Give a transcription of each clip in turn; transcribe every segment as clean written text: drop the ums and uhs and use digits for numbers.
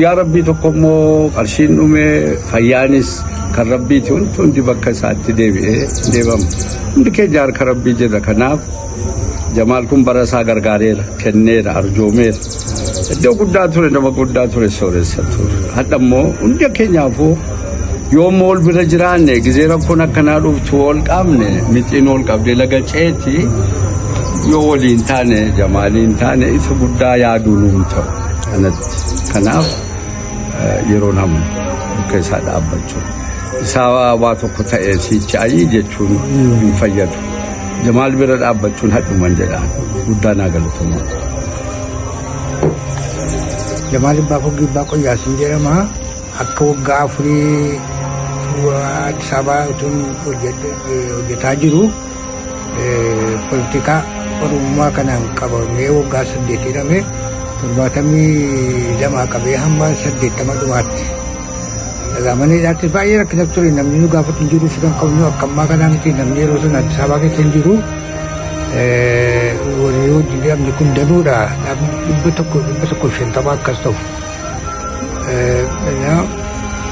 Guyyaa Rabbii tokko immoo qarshiin dhume, fayyaanis kan Rabbiiti, wanti hundi bakka isaatti deebi'ee deebama. Hundi keenya harka Rabbii jirra. Kanaaf Jamaal kun bara isaa gargaareera, kenneera, arjoomeera. Iddoo guddaa ture, nama guddaa ture, sooressa ture. Hadha immoo hunda keenyaafuu yoommoo wal bira jiraanne, gizee rakkoon akkanaa dhuftu wal qabne, mixiin wal qabdee laga ceeti. Yoo waliin taane, Jamaaliin taane, isa guddaa yaaduu nuun ta'u kanatti. Kanaaf yeroon amma bakka isaa dhaabbachuu isaa waa tokko ta'ee siichi ayii jechuun hin fayyadu. Jamaal bira dhaabbachuun hadhuman jedhaan guddaa naa galatoomaa. Jamaal Abbaa Foggii Abbaa Qoyyaasiin jedhama. Akka waggaa 4 Addis Ababaa utuun hojjetaa jiru poolitikaa Oromummaa kanaan qabamee waggaa 8 hidhame, 72 qabee hamma 80 dhumaatti. Egaa mana hidhaatti baay'ee rakkina ture, namni nu gaafatu hin jiru, firan qabnu akka ammaa kanaa miti, namni yeroo sana Addis Ababaa keessa hin jiru. Warri hojii namni kun danuudha, 100, 150 akkas ta'u.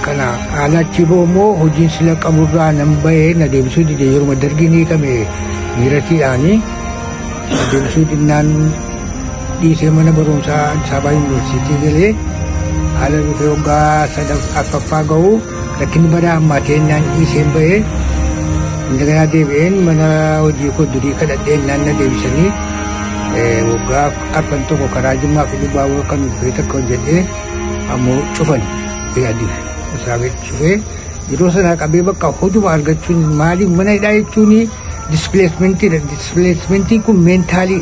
Kana haala achi ba'u immoo hojiin sila qaburraa nan bahee na deebisuu dide, yeruma dargiin hiikame miiratiidhaanii na deebisuu dinnaan dhiisee mana barumsaa Addis Ababaa Yuunivarsiitii galee. Haala dhufee waggaa arfaffaa ga'u rakkinni badaa hammaatee naan dhiiseen bahee, indaganaa deebi'een mana hojii koo durii kadhadhee naan na deebisanii waggaa arfan tokko karaa Jimmaa fi Lubaaboo kan dhufee takka hojjedhee ammoo cufan yaadi isaa cufee. Yeroo sanaa qabee bakka hojuma argachuun maaliif mana hidhaa jechuun displacementiidha. Displacementiin kun mentally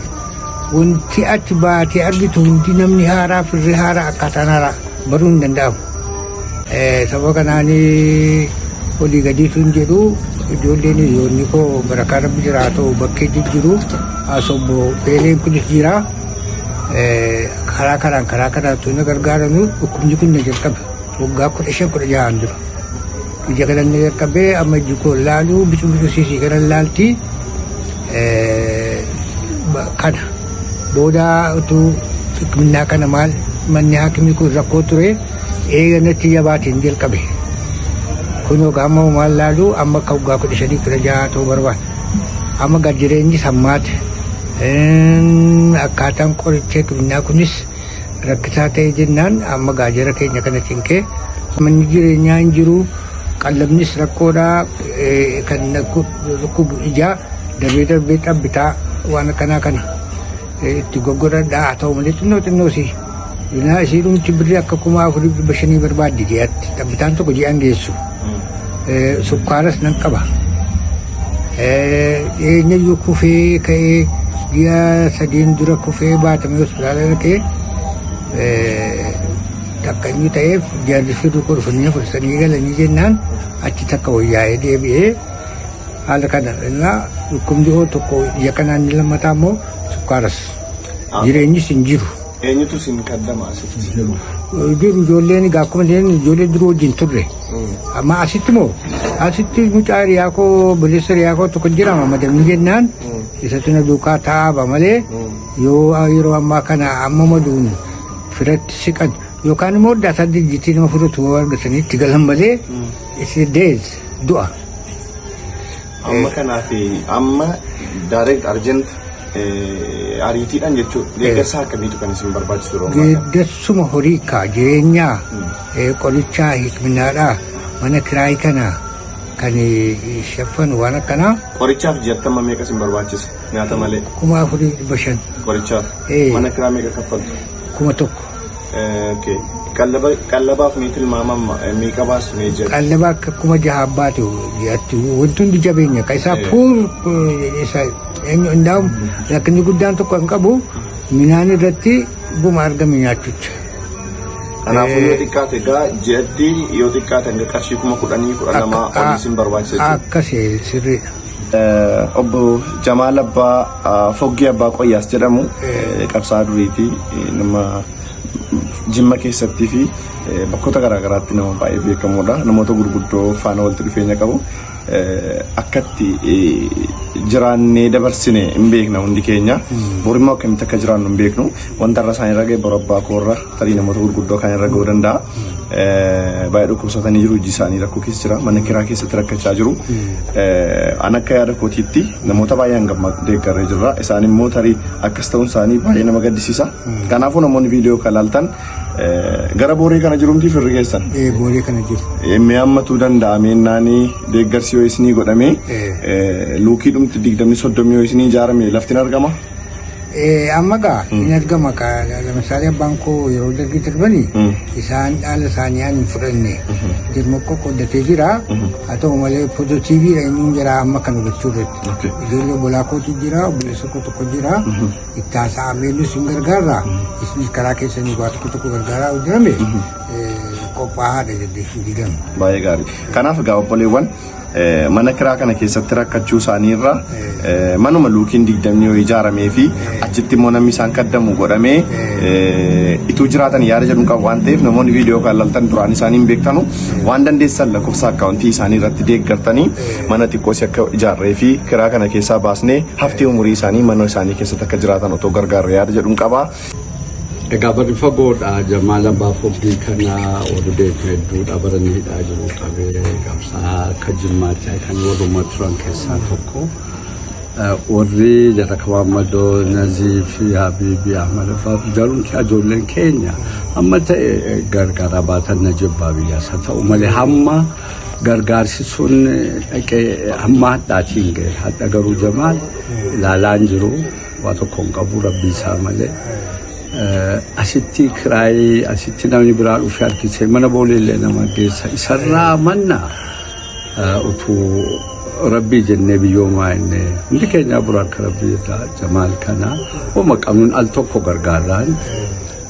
wanti ati baatee argitu hundi, namni haaraa, firri haaraa, akkaataan haaraa, baruun hin danda'amu. Sababa kanaan olii gadiitu hin jedhu. Ijoolleen hiriyoonni koo barakaa rabbi jiraatu bakkee jijjiru asobbo beeleen kunis jira. Karaa karaan karaa karaan na gargaaranu. Dhukkubni kun na jalqabe waggaa 15, 16n dura. Ija kana na jalqabee amma iji koo laaluu bicu bicu siisii kana laalti. Kana booda utuu hikminnaa kana maal manni haakimii kun rakkoo ture, eega natti jabaatiin jalqabe. Kunoo amma maal laalu amma akka waggaa 15, 16 ta'uu barbaada. Amma gad jireenyi sammaate. Akkaataan qoricha hikminnaa kunis rakkisaa ta'e jennaan amma gaajara keenya kana cinqee manni jireenyaa hin jiru, qallabnis rakkoodha, kan dhukkubu ijaa darbee darbee xabbitaa waan akkanaa kana itti goggodhadha, haa ta'u malee xinnoo xinnoo si Inaa isii dhumti birrii akka 4500 barbaaddi ji'atti, xabbitaan tokko ji'an geessu. Sukkaaras nan qaba. Eenyuyyuu kufee ka'ee ji'a 3n dura kufee baatamee hospitaala dhaqee takka inni ta'eef jarri firri koo dhufanii fursanii galanii jennaan achi takka wayyaa'ee deebi'ee haala kana innaa dhukkubni hoo tokko ija kanaan inni lammataa immoo sukkaaras jireenyis hin jiru. Eenyutu isin kaddama asitti? Jiru ijoolleen egaa akkuma isheen ijoollee duruu wajjin turre. Amma asitti moo asitti mucaa hiriyaa koo, obboleessa hiriyaa koo tokko jira, madamni jennaan isatu na duukaa taa'aba malee yoo yeroo ammaa kana amma maduun firatti siqan yookaan immoo daataa dijjitii nama fudhatu yoo argatanii itti galan malee isi deez du'a. Amma kanaaf amma direct urgent ariitiidhaan jechuudha. Deeggarsa akkamiitu kan isin barbaachisu yeroo ammaa kana? Deeggarsuma horii kaa jireenyaa, qorichaa hikminaadhaa, mana kiraayii kana kan shaffanu, waan akkanaa. Qorichaaf ji'atti amma meeqa isin barbaachisa? Nyaata malee. 4500. Qorichaaf. Mana kiraa meeqa kaffaltu? 1000. Okay. Qallaba qallabaaf mee tilmaama meeqa baastu mee ji'atti? Qallaba akka 6000 baatu ji'atti, wanti hundi jabeenya ka isaa puur isa eenyu indaa'u rakkinni guddaan tokko kan qabu midhaan irratti guma argame nyaachucha. Kanaafuu yoo xiqqaate egaa ji'atti yoo xiqqaate hanga qarshii 10,000, 12,000 olii isin barbaachisa jechuudha. Akkas sirriidha. Obbo Jamaal Abbaa Foggee Abbaa Qoyyaas jedhamu qabsaa'aa duriiti, nama Jimma keessattii fi bakkoota garaa garaatti nama baay'ee beekamuudha. Namoota gurguddoo faana walitti dhufeenya qabu. Akkatti jiraannee dabarsine hin beekna hundi keenya. Borimmoo akkamitti akka jiraannu hin beeknu. Wanta irra isaan irra ga'e boru abbaa koorra tarii namoota gurguddoo kan irra ga'uu danda'a. Baay'ee dhukkubsatanii jiru, hojii isaanii rakkoo keessa jira, mana kiraa keessatti rakkachaa jiru. An akka yaada kootiitti namoota baay'ee hangam deeggarree jirra. Isaan immoo tarii akkas ta'uun isaanii baay'ee nama gaddisiisa. Kanaafuu namoonni viidiyoo kan ilaaltan gara booree kana jirumti firri keessan. Booree kana jiru. Mee hammatuu danda'ameennaan deeggarsi yoo isinii godhame luukii dhumti 20 30 yoo isinii ijaarame lafti hin argama. Amma gaa hin argama. Lamisaalee abbaan koo yeroo dargii darbanii isaan dhaala isaanii aan hin fudhanne jirma qoqqooddatee jira. Haa ta'u malee pozitiiviidha inni jira amma kan hubachuu irratti. Ijoollee obbolaa kootu jira, obboleessa koo tokko jira. Itti haasa'amee nus hin gargaarra. Isinis karaa keessanii waa tokko tokko gargaaraa hojjetame qophaa'aadha jedhee hin digamu. Baay'ee gaarii. Kanaaf egaa obboleewwan, mana kiraa kana keessatti rakkachuu isaanii irra manuma luukiin 20 yoo ijaaramee fi achitti immoo namni isaan kaddamu godhamee ituu jiraatan yaada jedhu qabu waan ta'eef, namoonni viidiyoo kan laltan duraan isaanii hin beektanu, waan dandeessan lakkoofsa akkaawuntii isaanii irratti deeggartanii mana xiqqoos akka ijaarree fi kiraa kana keessaa baasnee haftee umurii isaanii mana isaanii keessatti akka jiraatan otoo gargaarre yaada jedhuun qaba. Egaa barri fagoodha. Jamaal Abbaa Foggii kana warri beeku hedduudha. Bara hidhaa jiru qabee qabsaa akka Jimmaatti kan warruma turan keessaa tokko. Warri jara Kabaammadoo, Nazii fi Habiibii Ahmad Abbaa jarumti ijoolleen keenya hamma ta'e gargaaraa baatan na jibbaa biyyaas haa ta'u malee hamma gargaarsi sun dhaqee hamma hadhaatiin ga'e. Hadha garuu Jamaal ilaalaan jiru, waa tokko hin qabu rabbii isaa malee. Asitti kiraayii asitti namni biraa dhufee harkisee mana booleellee nama geessa. Isarraa manna utuu rabbii jennee biyyoomaa jennee hundi keenya bura akka rabbii irraa Jamaal kana homa qabnuun al tokko gargaarraan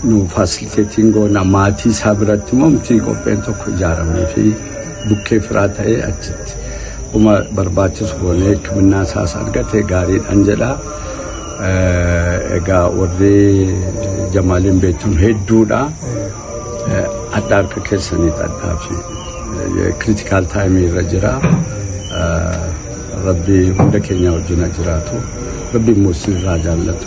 nu facilitate goona. Maatii isaa biratti immoo miti qopheen tokko ijaaramee fi bukkee firaa ta'ee achitti homa barbaachisu goonee hikimnaa isaas argate gaariidhaan jedha. Egaa warri Jamaaliin beektan hedduudha. Adda harka keessanii addaa fi critical time irra jira. Rabbi hunda keenya wajjin haa jiraatu. Rabbi immoo isinirraa jaallatu.